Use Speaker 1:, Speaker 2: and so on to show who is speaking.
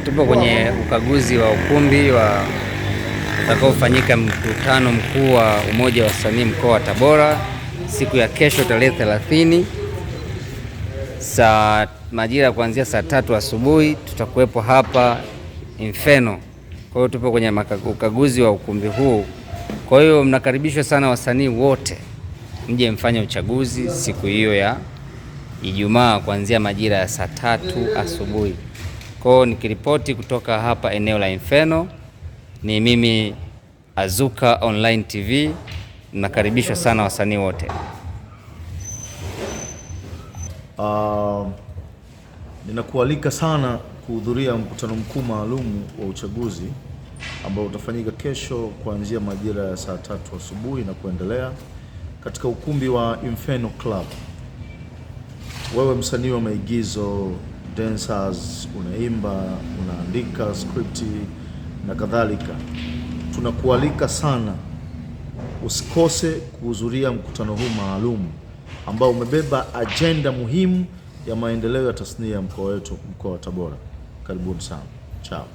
Speaker 1: Tupo kwenye ukaguzi wa ukumbi wa utakaofanyika mkutano mkuu wa Umoja wa Wasanii mkoa wa Tabora siku ya kesho tarehe 30 saa majira kuanzia saa 3 asubuhi tutakuwepo hapa Inferno. Kwa hiyo tupo kwenye ukaguzi wa ukumbi huu. Kwa hiyo mnakaribishwa sana wasanii wote mje mfanye uchaguzi siku hiyo ya Ijumaa kuanzia majira ya saa 3 asubuhi. Kwa hiyo nikiripoti kutoka hapa eneo la Inferno, ni mimi Azuka Online TV. Mnakaribishwa sana wasanii wote.
Speaker 2: Ninakualika sana kuhudhuria mkutano mkuu maalum wa uchaguzi ambao utafanyika kesho kuanzia majira ya saa 3 asubuhi na kuendelea katika ukumbi wa Inferno Club. Wewe msanii wa maigizo, dancers, unaimba, unaandika skripti na kadhalika, tunakualika sana usikose kuhudhuria mkutano huu maalum ambao umebeba ajenda muhimu ya maendeleo ya tasnia ya mkoa wetu, mkoa wa Tabora. Karibuni sana. Ciao.